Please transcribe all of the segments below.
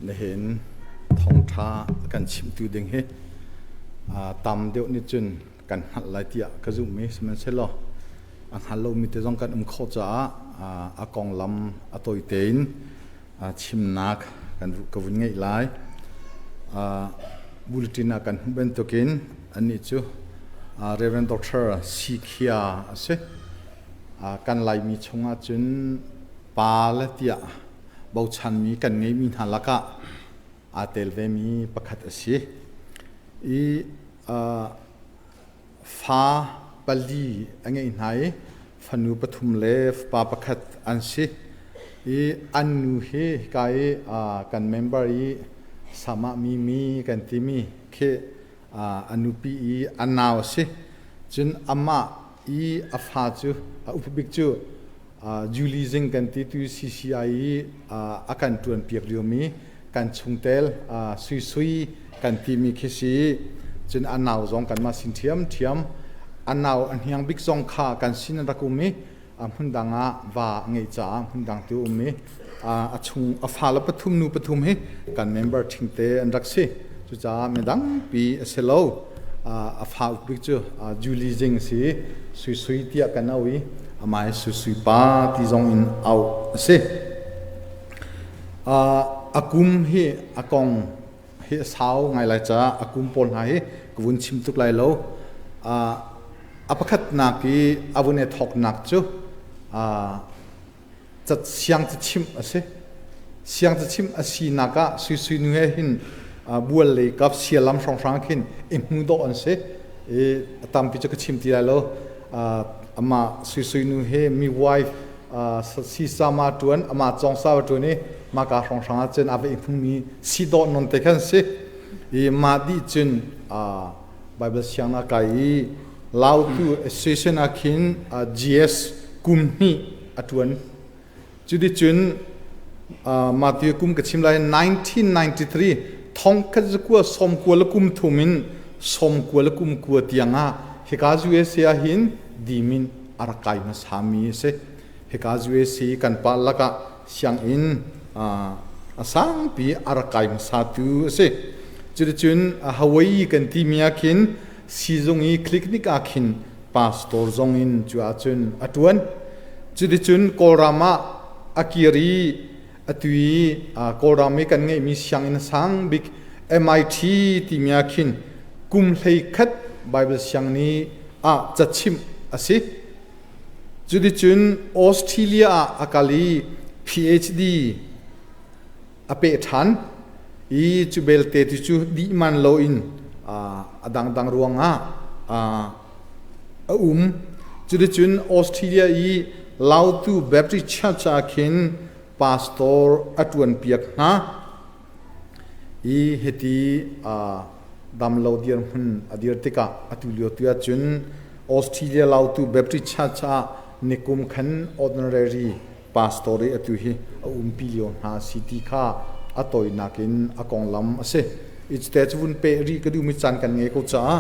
Nihin thawngṭha a kan chimtu ding hi tam deuh nih cun kan hngalh lai tiah ka zumh i sihmanhsehlaw a hngal lomi te zong kan um khawh caah a konglam a tawi tein chimnak kan ka vun ngeih lai. Bulletin ah kan hmuh bantukin anih cu Reverend Dr. Sikhia a si. Kan Laimi chungah cun pa le tiah bochanmi kan ngeimi hna lakah aa tel vemi pakhat a si. I fa pali a ngeih hna i fanu pathum le fapa pakhat an si. I an nu hi hika i kan member i Sama Mimi kan timi khi a nupi i a nau a si. Cun amah i a fa cu a upa bik cu Julie Zing kan ti tu CCI i a kan ṭuan piak liomi kan chungtel Sui Sui kan timi khi si. Cun a nau zong kanmah sin ṭhiamṭhiam. A nau a hniang bik zong kha kan sin an rak um i hmundang ah va a ngeih caah hmundang tu um i a chung a fale pathum nu pathum hi kan member ṭhingte an rak si. Cucaah midangpi a si lo. A fa bik cu Julie Zing a si. Sui Sui tiah kan auh i amah hi Sui Sui pa ti zong in auh a si. A kum hi a kong hi a sau ngai lai caah a kum pawl hna hi ka vun chim tuk lai lo. A pakhatnak i a vun i thawknak cu siang cachimh a si. Siang cachimh a sinak ah Sui Sui nu he hin bual lei kap sialam hrawnghrang khin i hmu dawh an si. I a tampi cu ka chim ti lai lo. Amah Sui Sui nu hi mi wife sisama ṭuan, amah cawngsa va ṭuan i maka hrawnghrang ah cun a va i hmumi si dawh non te khan si. I mah dih cun Bible siangnak kai i Lautu Association ah khin GS kum hnih a ṭuan. Cuticun Matthew kum ka chim lai 1993 thongkhat zakua sawmkua le kum thum in sawmkua le kum kua tiang ah hika USA ah hin dimin a rak kai hmasami a si. Hika USA kan pa lakah sianginn a sangpi a rak kai hmasatu a si. Cuticun Hawaii kan timi ah khin siizung i clinic ah khin pastor zong in cu ahcun a ṭuan. Cuticun Kawlram ah a kir i atu i Kawlram i kan ngeihmi sianginn sang bik MIT timi ah khin kum 11 Bible sianginn i ah cachimh a si. Cuticun Australia ah a kal i PhD a peh ṭhan i cu belte ti cu dih man loin a dangdang ruangah a um. Cuticun Australia i Lautu Baptist Church ah khin pastor a ṭuanpiak hna i hiti damlo dirhmun a dir tikah atu lio tu ahcun Australia Lautu Baptist Church ah nikum khan ordinary pastor i atu hi a umpi lio hna si ti kha a tawinak in a konglam a si. Icte cu vun peh rih ka duhmi caan kan ngei ko caah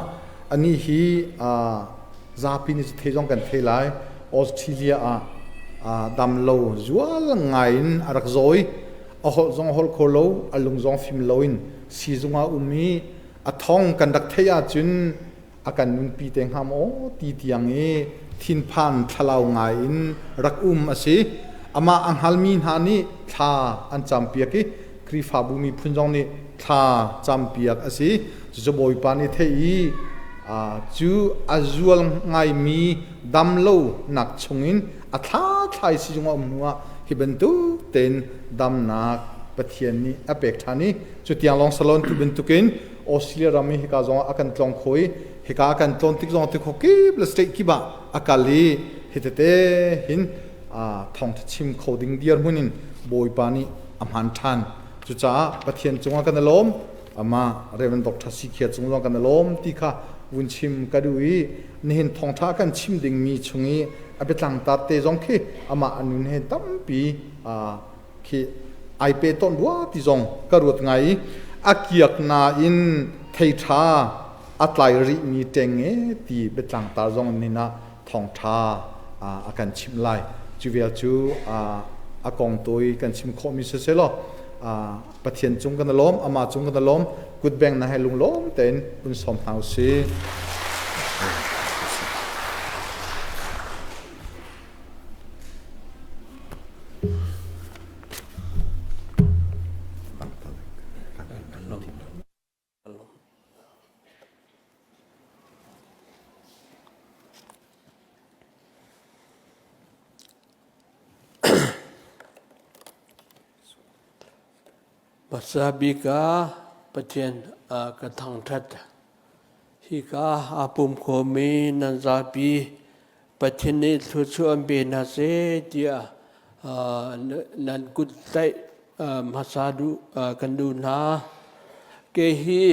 anih hi zapi nih thei zong kan thei lai. Australia ah damlo zual ngai in a rak zawi. A holh zong a holh kho lo, a lung zong fim loin siizung ah um i a thong kan rak theih ahcun a kan nunpi te hnga maw ti tiang i thinphan thlalau ngai in rak um a si. Amah a hngalmi hna nih thla an campiak i Khrihfabu miphun zong nih thla campiak a si. Cucu Bawipa nih theih i cu a zual ngaimi damlo nak chungin a thla thlai sizung a um hnuah hi bantuk tein damnak Pathian nih a pek ṭhan i cu tiang lawng salon tu bantukin Australia ram i hika zong ah a kan tlawng kho i hika a kan tlawn tik zong ti kho kip le state kip ah a kal i hi tete hin thawngtha chim kho ding dirhmun in Bawipa nih a hman ṭhan. Cucaah Pathian cungah kan i lawm, amah Reverend Dr. Sikhia cung zong kan i lawm ti kha vun chim ka duh i nihin thawngtha kan chim dingmi chung i a biatlang tar te zong khi amah a nun he tampi khi ai pe tawn rua ti zong ka ruat ngai i a kiak nain thei ṭha a tlai rihmi ṭeng e ti biatlang tar zong nin ah thawngṭha a kan chimh lai. Cu vial cu a kong tawi kan chim khawhmi siseh law. Pathian cung kan i lawm, amah cung kan i lawm. Kutbeng na he lunglawm tein un sawm hna usih. Hmasa bik ah Pathian ka thangṭhat. Hika aa pum khomi nan zapi Pathian nih thluachuah an pe hna seh tiah nan kut tlaih hmasa duh kan duh hna. Kei hi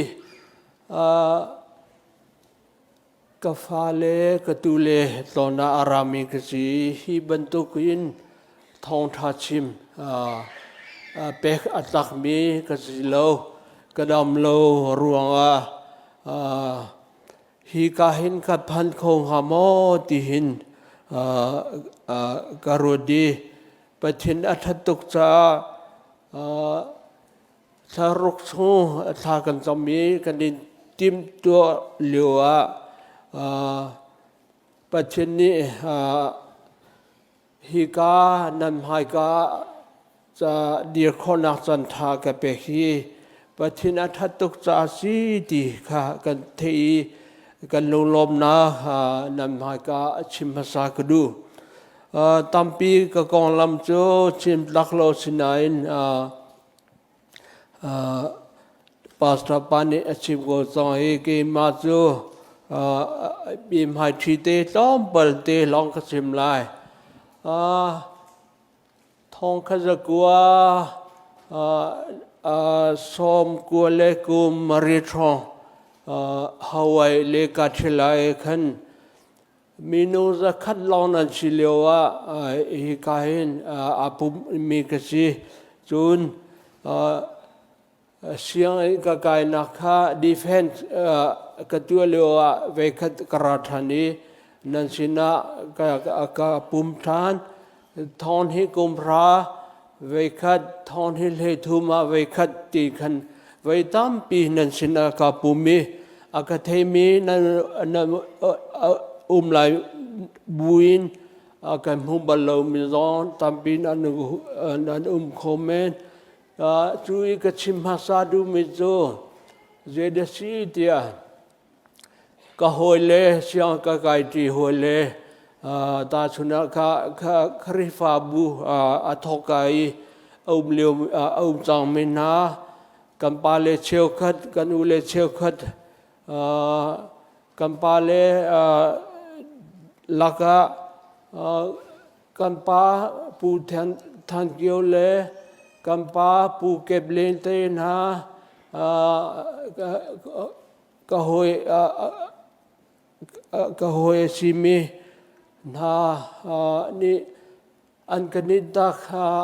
Ka fale, ka tule tlawn ah a rami ka si. Hi bantukin thawngṭha chim pek a tlakmi ka si lo. Ka dam lo ruangah hi ka hin ka phan kho hnga maw ti hin ka ruat i Pathian a ṭhat tuk caah Thlaruk chung thla kan cam i kan in timhtuah lio ah Pathian nih hika nan hmaika ca dir khawhnak caan ṭha ka pek hi Pathian a ṭhat tuk caah si ti kha kan theih i kan lunglawmnak nan hmaika a chim hmasa ka duh. Tampi ka konglam cu chim tlak lo sinain Pastor pa nih a chim ko cang i keimah cu mi hmaiṭhi te tlawmpal te lawng ka chim lai. Thong kha zakua sawm kua le kum mariat hrawng Hawaii le Kathilai khan Minu zakhat lawng nan si lio ah hika hin aa pummi ka si. Cun sianginn ka kainak kha defense ka tuah lio ah voikhat ka ra ṭhan i nan sinah ka pum ṭhan. Thawng hi kum hra voikhat, thawng hi hleithum ah voikhat ti khan voi tampi nan sinah ka pum i a ka theimi nan, nan um lai buin a kan hmu bal lomi zong tampi nan, nan um kho men. Cu i ka chim hmasa duhmi cu zeidah si tiah Ka hawile siang ka kaiṭi hawile tahchun ah Khrihfabu a thawkka i a um lio a um cangmi hna kan pale cheukhat kan ule cheukhat kan pale lakah kan pa Pu Than Kio le kan pa Pu Kep Len te hna Ka hawi ka hawi a simi hna nih an kan i tak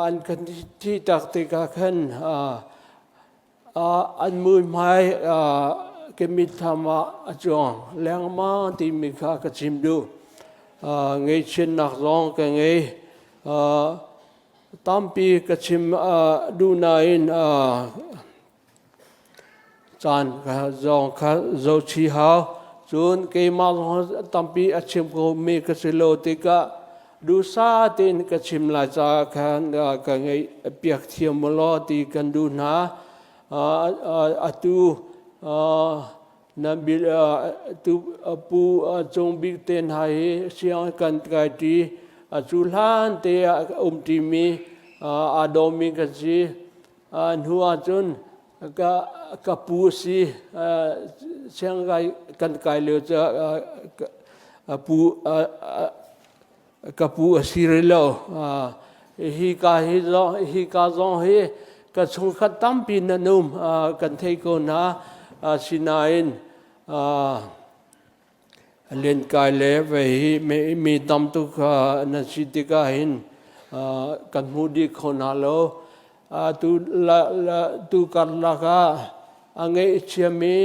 an kan thi tak tikah khan an muihmai ka mitthlam ah a cuang lengmang timi kha ka chim duh. Ngaihchiatnak zong ka ngei. Tampi ka chim duh nain Caan zong kha zohchih hau. Cun keimah zong tampi a chim khomi ka si lo tikah duhsah tein ka chim lai caah khan ka ngaih piak thiam law ti kan duh hna. Atu nan tu pu Cung Bik te hna hi siang kan kai ṭi. Cu hlan te ah um ṭimi aa dawmi kan si. Hnu ahcun ka ka pu a si. Siangkai kan kai lio cu pu ka pu a si rih lo. Hi ka hi zong hi ka zong hi ka chungkhat tampi nan um kan thei ko hna. Sinain Lenkai le vei hi mi tam tuk nan si tikah hin kan hmu dih kho hna lo. Tu tu karlak ah a ngeihchiami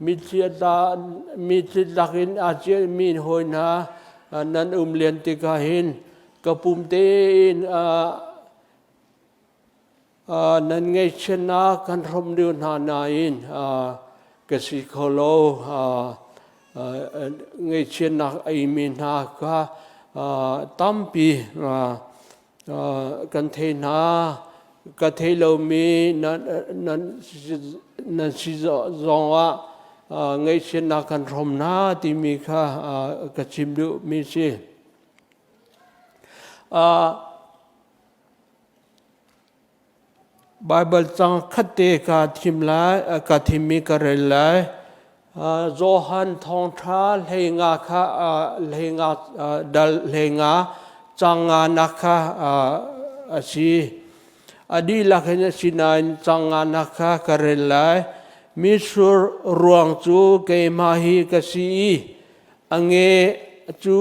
mitthli lakin aa ciahmi hawi hna nan um len tikah hin ka pum tein. Nan ngaihchiatnak kan hrawmh lio hna nain ka si kho lo. Ngaihchiatnak a imi hna kha tampi kan thei hna. Ka thei lomi nan si zongah ngaihchiatnak kan hrawm hna timi kha ka chim duhmi si. Baibal cang khatte kaa thim lai, ka thimmi ka rel lai. Johan thawngṭha 15 kha 15 dal 15 cang nganak kha a si. A dihlak in a si nain cang nganak kha ka rel lai. Mitsur ruang cu keimah hi ka si i a nge cu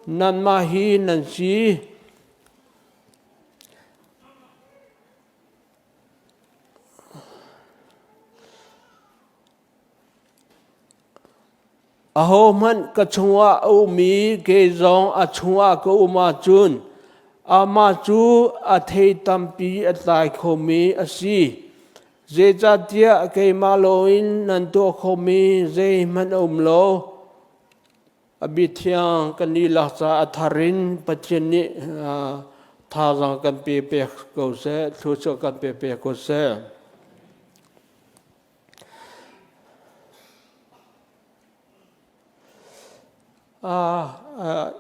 nanmah hi nan si. Ahohmanh ka chungah a um i kei zong a chungah ka um ahcun amah cu a thei tampi a tlai khomi a si. Zeicahtiah keimah loin nan tuah khomi zeihmanh a um lo. A biathiang kan dihlak caah a thar in Pathian nih thazaang kan pe pek ko seh, thluachuah kan pe pek ko seh.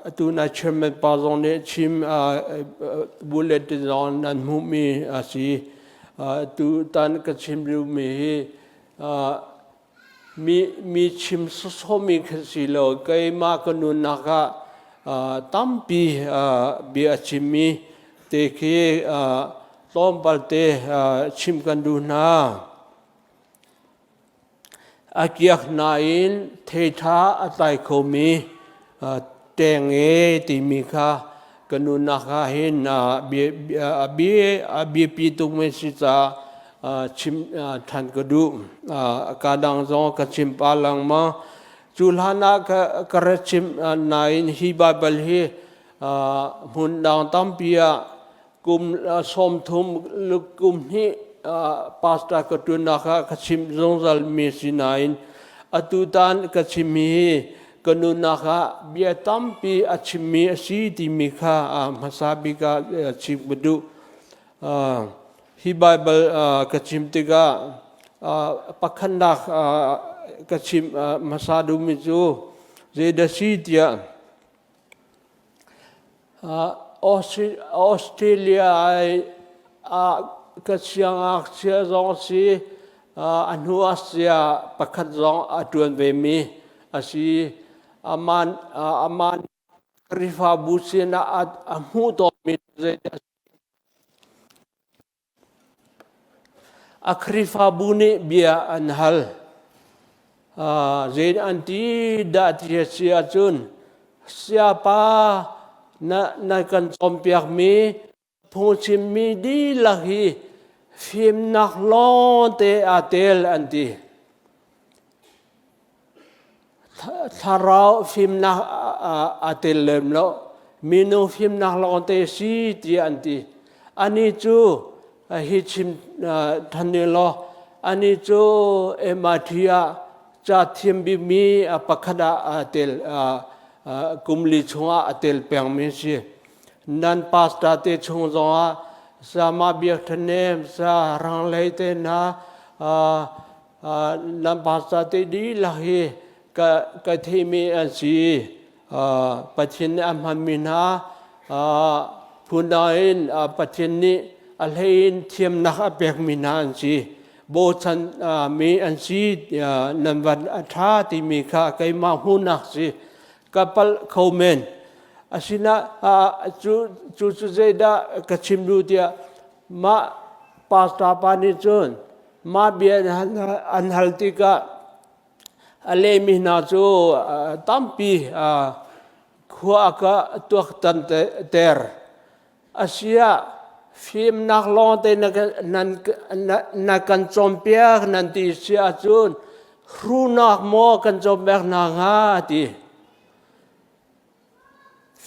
Atu na chairman pa zong nih chim bulletin zong nan hmuhmi a si. Tu tan ka chim duhmi hi Mi chim sawsawmi kha si lo, keimah ka nunnak ah tampi bia a chimmi te khi tlawmpal te chim kan duh hna. A kiak nain thei ṭha a tlai khomi ṭenge timi kha ka nunnak ah hin a biapi tukmi si caah chim ṭhan ka duh. Ka dang zong ka chim pah lengmang. Cu hlan ah ka rak chim nain hi Baibal hi hmun dang tampi ah kum 30 kum hnih pastor ka ṭuannak ah ka chim zungzal mi si nain atu tan ka chimmi hi ka nunnak ah bia tampi a chimmi a si timi kha hmasa bik ah chim ka duh. Hi Baibal ka chim tikah pakhatnak ka chim hmasa duhmi cu zeidah si tiah Australia ah ka siangngakchia zong a si. A hnu ah saya pakhat zong a ṭuan vemi a si. Amah Khrihfabu sinah a hmuh tawnmi zeidah a si? A Khrihfabu nih bia an hal. Zei an ti dah ti a si ahcun sayapa na kan cawnpiakmi phungchimmi dihlak hi fimnak lawngte aa tel an ti. Thlarau fimnak aa tel lem lo. Minung fimnak lawngte si tiah an ti. Anih cu hi chim than ning law anih cu MIT ah ca thiam bikmi pakhat ah aa tel kum li chungah a tel pengmi si. Nan pastor te chung zongah Sama Biak Ṭhahnem, Sa Rang Hlei te hna nan pastor te dihlak hi ka ka theimi an si. Pathian nih a hmanmi hna phundang in Pathian nih a hlei in thiamnak a pekmi hna an si. Bochan mi an si nan van a ṭha timi kha keimah hmuhnak si. Ka palh kho men. Asina cu cu cu zeidah ka chim duh tiah mah pastor pa nih cun mah bia an hal tikah a lehmi hna cu tampi khua a ka tuaktan ter. Asiah fimnak lawngte na kan cawnpiak nan ti si ahcun hruhnak maw kan cawnpiak hna hnga ti.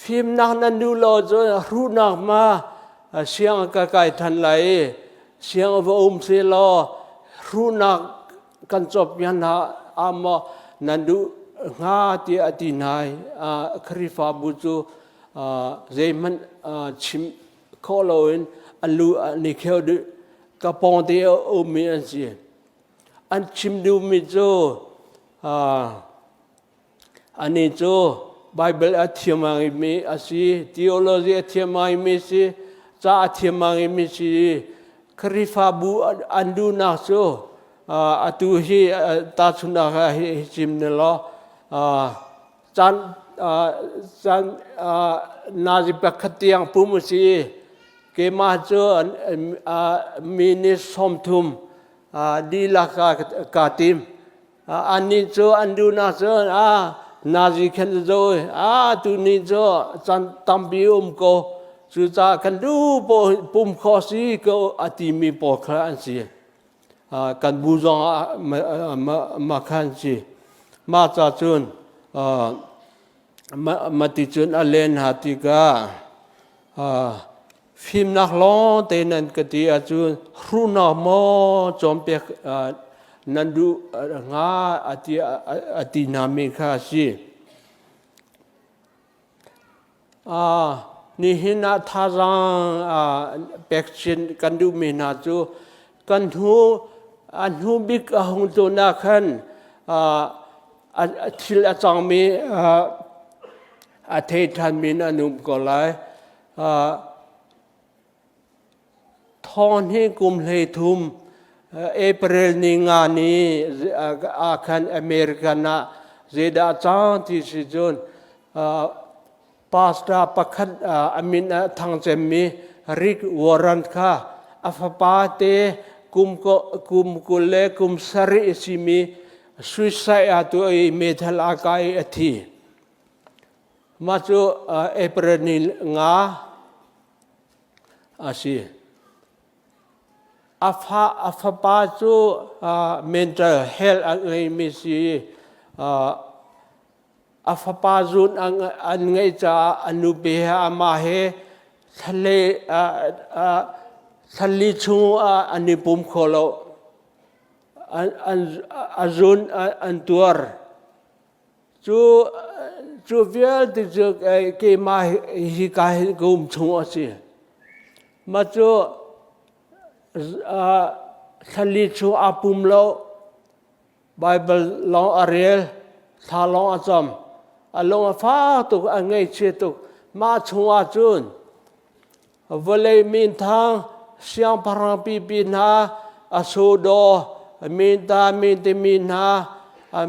Fimnak nan duh lo cun hruhnak ma siang ka kai than lai i. Siang va um se law hruhnak kan cawp yan hna ah maw nan duh hnga tiah a ti hna i Khrihfabu cu zeihmanh chim khawh loin an lu an i kheu dih. Ka pawngte a ummi an si. An chim duhmi cu Anih cu Baibal a thiam ngaimi a si, theology a thiam ngaimi a si, ca a thiam ngaimi a si i Khrihfabu an duhnak cu atu hi tahchunhnak ah hi chim ne law caan caan nazi pakhat tiang pum a si i keimah cu mi nih 30 dihlak kaa tim. Annih cu an duhnak cun a nazi khan zo a tuni cu chan tampi um ko cucaah kan duh pum kho si ko a timi pawl kha an si. Kan bu zong ah ma kha an si. Mah ca cun mati cun a len ha tikah Fimnak lawng te nan ka ti ahcun hruhnak maw cawnpiak nan duh hnga a ti hna mi kha a si. Nihin ah thazaang pek chin kan duhmi hna cu kan hnu a hnu bik a hung tlun ah khan thil a cangmi a thei ṭhanmi an um ko lai. Thawng hi kum 13 April ni nga ni ah khan American ah zeidah cang ti si cun pastor pakhat a min a thang cemmi Rick Warren kha a fapa te kum kum 20 le kum 7 simi suicide ah tu i meithal a kai a thi. Mah cu April ni nga a si. A fa a fapa cu mental health a ngeimi si i a fapa zun an ngeih caah a nupi he amah he thlali chung an i pum kho lo. A zun an tuar. Cu cu vialte cu keimah hi ka hin ka um chung a si. Mah cu thlali chung aa pum lo. Baibal lawng a rel, thla lawng a cam. A lung a fak tuk, a ngaihchia tuk. Mah chung ah cun Vawlei minthang siangpahrang pipi hna, a sudaw minta mintimi hna,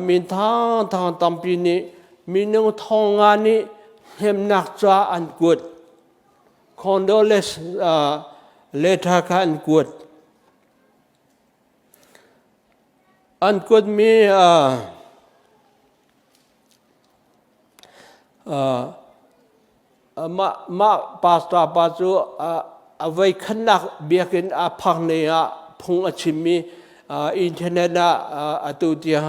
minthang thang tampi nih minung thong nga nih hnemnak ca an kuat. Condolence letter kha an kuat. An kuatmi Mah pastor pa cu a voikhatnak biakinn a phak ni ah phung a chim i internet ah atu tiang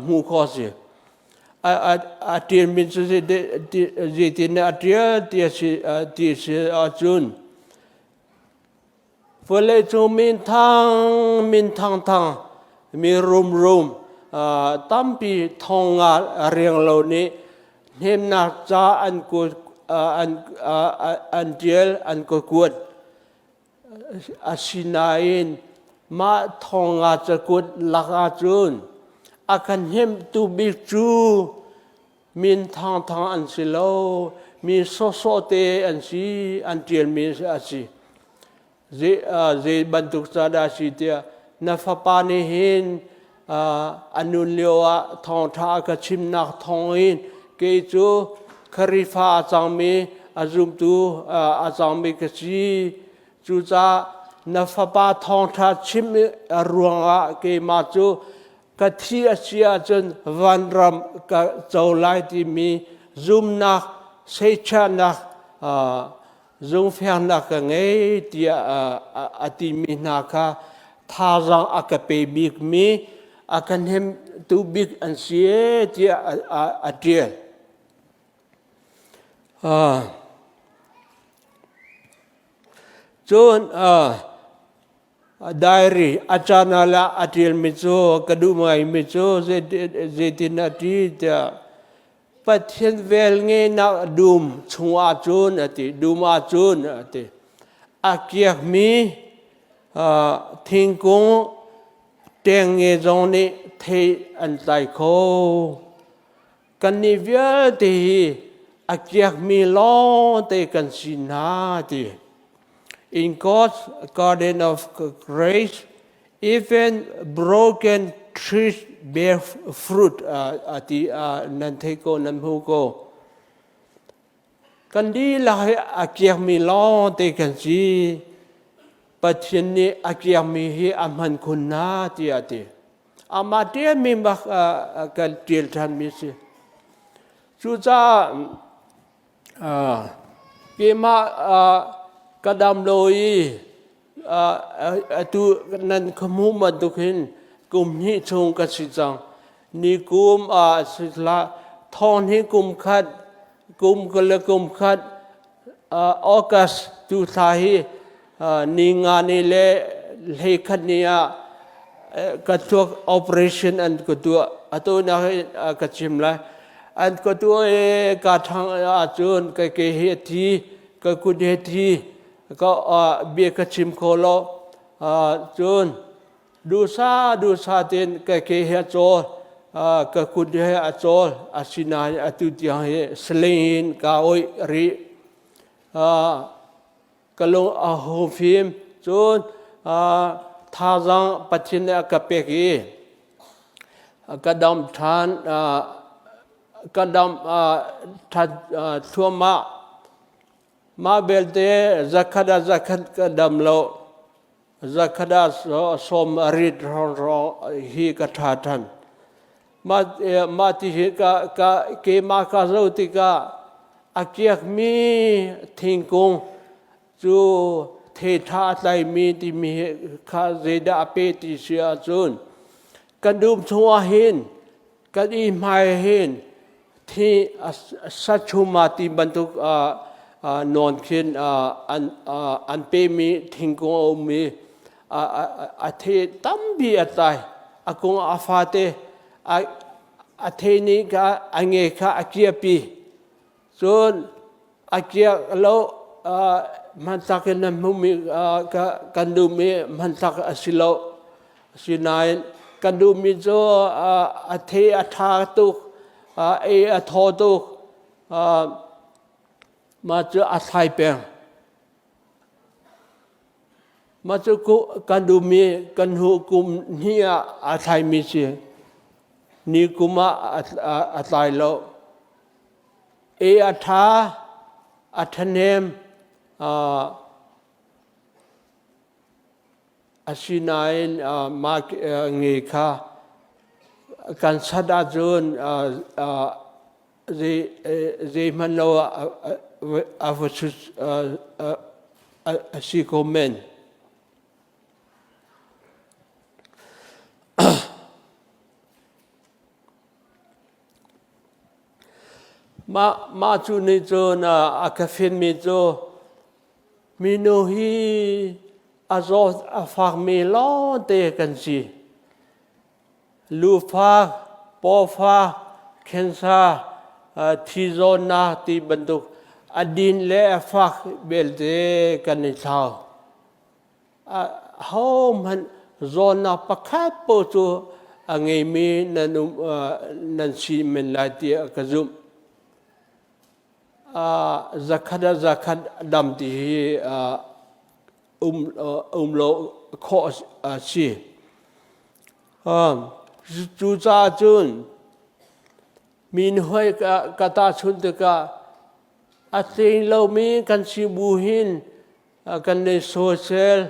hmuh khawh a si. A ṭialmi cu zeitin a ṭial ti a si ahcun Vawleicung minthang minthang thang mi rumrum tampi thong nga riang lo nih hnemnak ca an kuat an ṭial an ka kuat. Asinain mah thong nga cakuat lak ahcun a kan hnemtu bik cu min thangthang an si lo, mi sawhsawh te an si, an ṭialmi a si. Zei bantuk ca dah a si tiah na fapa nih hin a nun lio ah thawngṭha a ka chimnak thawngin kei cu Khrihfa a cangmi a zumtu a cangmi ka si. Cucaah na fapa thawngṭha chim ruangah keimah cu ka thi a si ahcun vanram ka co lai timi zumnak seichahnak zungfeknak ka ngei tiah a timi hna kha thazaang a ka pe bikmi a ka hnemtu bik an si tiah a ṭial. Cun. Diary a caan ah a ṭialmi cu ka duh ngaimi cu zeitin a ti tiah Pathian velngeihnak dum chung ahcun a ti dum ahcun a ti a kiakmi thingkung ṭengnge zong nih thei an tlai kho. Kannih vialte hi a kiakmi lawngte kan si hna ti. In God's garden of grace, even broken trees bear fruit a ti nan thei ko nan hmu ko. Kan dihlak hi a kiakmi lawngte kan si. Pathian nih a kiakmi hi a hman khun hna tiah a ti. Amah ṭialmi bak kan ṭial ṭhanmi si. Cucaah keimah ka dam lo i atu nan ka hmuh bantuk hin kum hnih chung ka si cang. Ni kum ah sihlah thong hnih kum khat kum le kum khat August tu thla hi ni nga ni le hlei khat ni ah ka thluak operation an ka tuah. Atu nak hi ka chim lai. An ka tuah i ka thang ahcun ka ke hi a thi, ka kut hi a thi, ka bia ka chim kho lo. Cun duhsah duhsah tein ka ke hi a cawl, ka kut hi a cawl. Asinain atu tiang hi sling in kaa oih rih. Ka lung a hung fim. Cun thazaang Pathian nih a ka pek i ka dam ṭhan ka dam ṭhan thluahmah. Mah belte zakhat ah zakhat ka dam lo. Zakhat ah sawm a rit hrawng hi ka ṭha ṭhan. Mah ti hi ka, ka, keimah ka zoh tikah a kiakmi thingkung cu thei ṭha a tlaimi timi kha zeidah a pe ti si ahcun kan dum chungah hin kan i hmai hin thi sachuma ti bantuk nawn khin an pemi thingkung a um i a the tampi a tlai a kung a fate a the nih kha a nge kha a kiapi cun a kiak lo hmanthlak in nan hmuhmi kan duhmi hmanthlak a si lo. Asinain kan duhmi cu a the a ṭha tuk, ei a thaw tuk, mah cu a thlai peng. Mah cu kan duhmi kan hnu kum hnih ah aa thlaimi si. Ni kum ah a tlai lo. Ei a ṭha, a ṭhahnem, asinain mah nge kha kan sat ahcun zeihmanh lo a va chut a si ko men. Mah cu nih cun a ka finmi cu minu hi a zawt a fakmi lawngte kan si. Lufak, pawfak, khensa, thi zawnnak ti bantuk a din le a fak belte kan i thlau. Ahohmanh zawnnak pakhat paoh cu a ngeimi nan um nan si men lai tiah ka zumh. Zakhat ah zakhat dam ti hi um um lo khawh a si. Cucaah cun min hoi ka tahchunh tikah a tling lomi kan si bu hin kan i sawsel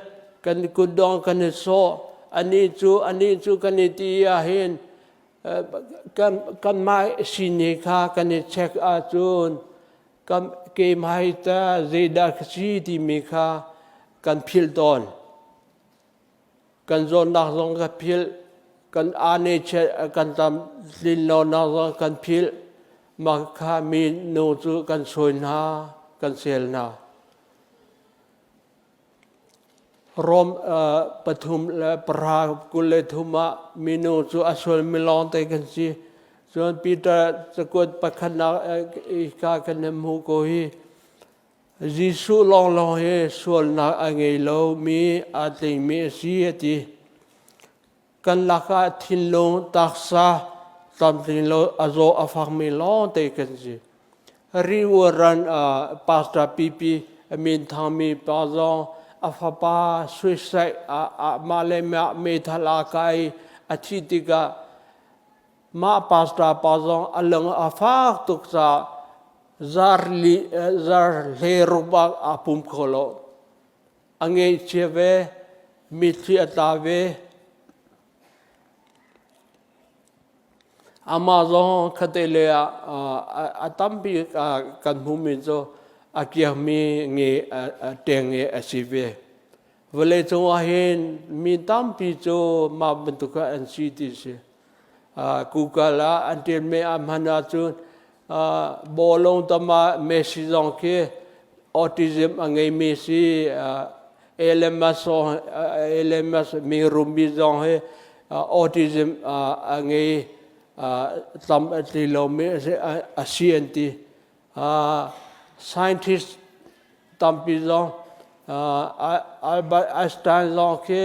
kan kutdong kan i sawh anih cu anih cu kan i ti ahhin kan kanmah sining kha kan i check ahcun kan keimah hi ta zeidah ka si timi kha kan philh tawn. Kan zawnnak zong ka philh kan aa kan tam tlin lonak zong kan philh mah kha mi nu cu kan sawi hna kan sel hna. Rom 3 le 23 ah minung cu a sualmi lawngte kan si. Cun Peter cakuat pakhatnak ka kan hmuh ko hi. Jesuh lawnglawng hi sualnak a ngei lomi aa tlingmi a si a ti. Kan lakah thinlung, taksa tlamtling lo a zaw a fakmi lawngte kan si. Riuaran pastor pipi a min thangmi pa zong a fapa suicide mah le mah meithal aa kai a thih tikah mah pastor pa zong a lung a fak tuk caah zar li zar hle rup ah aa pum kho lo. A ngeihchia ve, mitthli a tla ve. Amah zong khate le ah a tampi kan hmuhmi cu a kiakmi nge ṭeng nge a si ve. Vawleicung ah hin mi tampi cu mah bantuk ah an si ti si. Google ah an ṭialmi ah hman ahcun bawlung tam ah Messi zong khi autism a ngeimi si LMS LMS mi rummi zong hi autism a ngei tam a tli lomi a si an ti. Scientist tampi zong Albert Einstein zong khi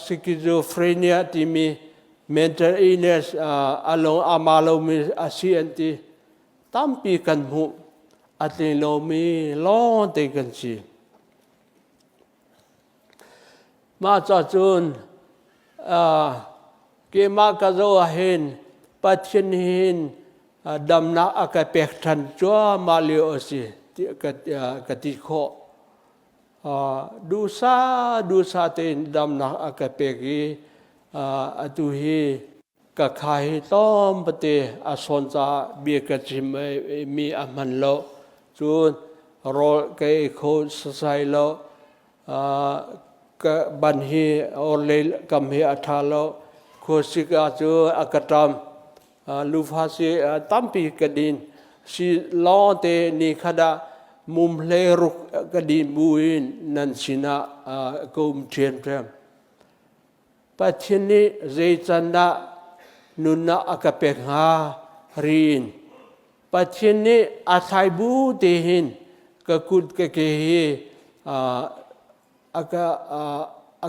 schizophrenia timi mental illness a lung a ma lomi a si an ti. Tampi kan hmuh a tling lomi lawngte kan si. Mah ca cun keimah ka zoh ahhin Pathian hin damnak a ka pek ṭhan cuahmah lio a si ka ti khawh. Duhsah duhsah tein damnak a ka pek i atu hi ka kha hi tlawmpate a sawn caah bia ka chim mi a hman lo. Cun rawl ka ei kho sasai lo. Ka ban hi orhlei kam hi a ṭha lo. Khuasik ah cun a ka ṭam. Lufa si tampi ka din. Si lawngte ni khat ah mum hlei ruk ka din bu in nan sinah ka um ṭhiamṭhiam. Pathian nih zei can dah nunnak a ka pek hnga riin Pathian nih a thlai bu te hin ka kut ka ke hi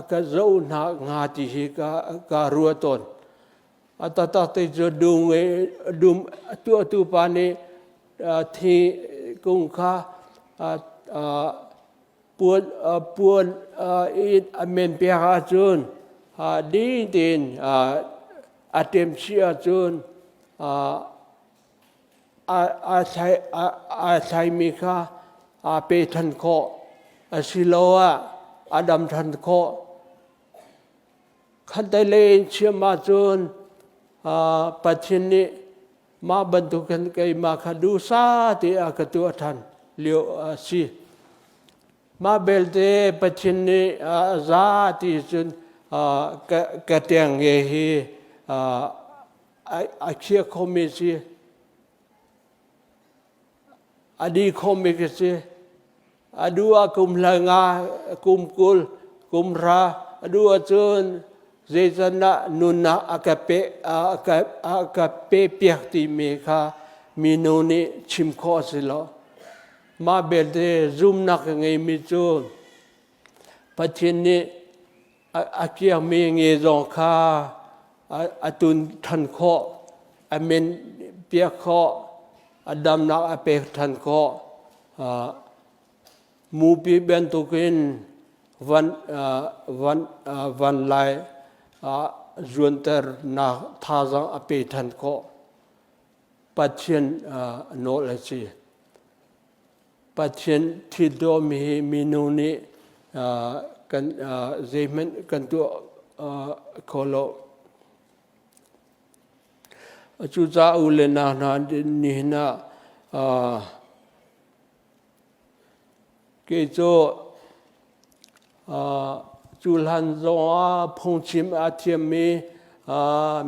a ka zoh hna hnga ti hi ka ruah tawn. A taktak te cu dum tuahtu pa nih thi kung kha puan in a men piak ahcun ding tein a ṭem chih ahcun aa thlaimi kha aa pe ṭhan khawh asiloah a dam ṭhan khawh. Khatte lei in chim ahcun Pathian nih mah bantukin keimah kha duhsah te a ka tuah ṭhan lio a si. Mah belte Pathian nih a za ti cun ka teng nge hi a khiah khomi si. A di khomi ka si. A duh ah kum hlai nga, kum 20, kum 30, a duh ahcun zeican ah nunnak a ka pe a ka pe piak timi kha minu nih chim khawh a si lo. Mah belte zumnak a ngeimi cu Pathian nih a kiangmi nge zong kha a tun ṭhan khawh, a men piak khawh, a damnak a pek ṭhan khawh. Mupi bantukin van lai zuanternak thazaang a pe ṭhan khawh. Pathian nawl a si. Pathian thil tuahmi hi minung nih kan zeihmanh kan tuah kho lo. Cucaah u le nau hna nihin ah kei cu cu hlan zongah phungchim a thiammi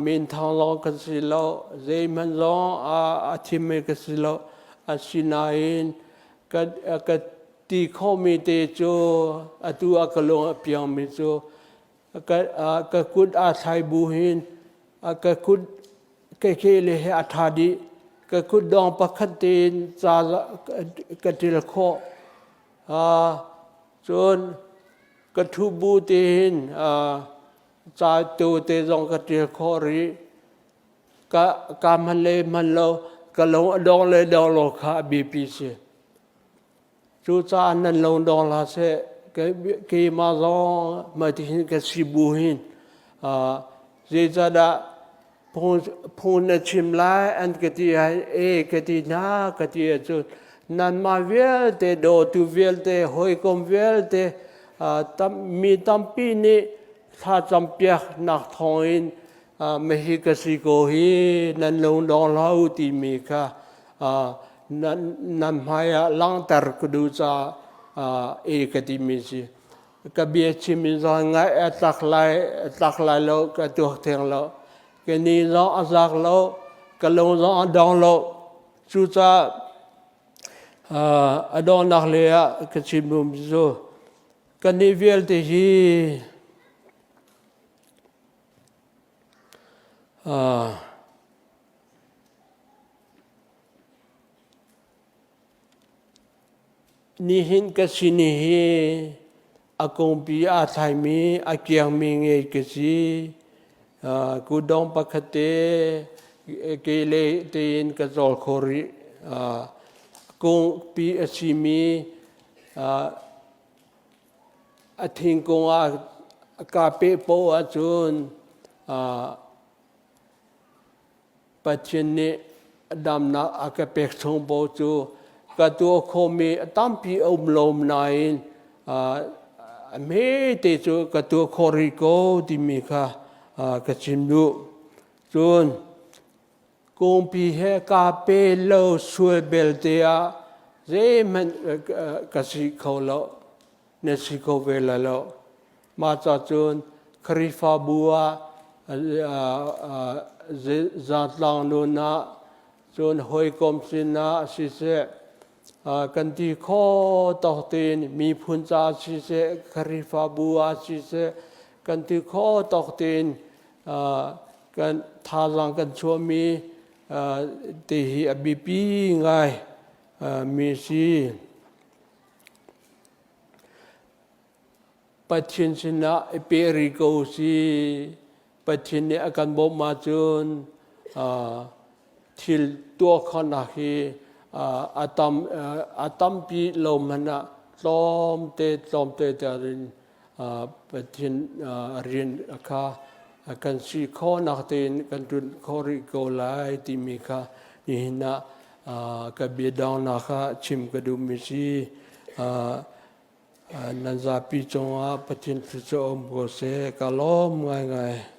minthang lawng kan si lo, zeihmanh zong a thiammi ka si lo. Asinain ka. ti khomi te cu atu ah ka lung a piangmi cu ka kut aa thlai bu hin ka kut ka ke le he a ṭha dih. Ka kut dong pakhat tein ca ka ṭil khawh. Cun ka ṭhu bu tein ca tu te zong ka ṭil khawh rih. Ka ka hman le hman lo ka lung a dong le dong lo kha a biapi si. Cucaah nan lung dong hlah seh. Keimah zong mah ka si bu hin zeicahdah phung na chim lai an ka ti ah e ka ti hna ka ti ahcun nanmah vialte dawtu vialte hawikom vialte mi tampi nih thlacam piaknak thawngin mahi ka si ko hi nan lung dong hlah u timi kha nan hmaiah langhter ka duh caah e ka timi si. Ka bia chim in zong ngaih a tlak lai a tlak lai lo ka tuak theng lo. Ka ni zong a zak lo, ka lung zong a dong lo. Cucaah a donghnak lei ah ka chim cu kan nih vialte hi Nihin ka sin hi a kungpi aa thlaimi a kiangmi ngei ka si. Kutdong pakhat te ke le tein ka cawl kho rih. Kungpi a simi a thingkung ah kaa peh poah ahcun Pathian nih damnak a ka pek chung paoh cu ka tuah khawhmi a tampi a um lo nain a hmete cu ka tuah khawh rih ko timi kha ka chim duh. Cun kungpi he kaa pe lo sual belte ah zeihmanh ka si kho lo. Na si kho ve lai lo. Mah ca cun Khrihfabu ah zatlang nun ah cun hawikom sinah siseh kan ti kho tawk tein miphun ca siseh Khrihfabu ah siseh kan ti kho tawk tein kan thazaang kan chuahmi ti hi a biapi ngai mi si. Pathian sinah i pe rih ko si. Pathian nih a kan bawmh ahcun thil tuah khawhnak hi a tam a tampi lo hmanh ah tlawmte tlawmte tein Pathian rian kha kan si khawhnak tein kan ṭuan khawh rih ko lai timi kha nihin ah ka biadongnak ah chim ka duhmi si. Nan zapi cungah Pathian thluachuah um ko seh. Ka lawm ngaingai.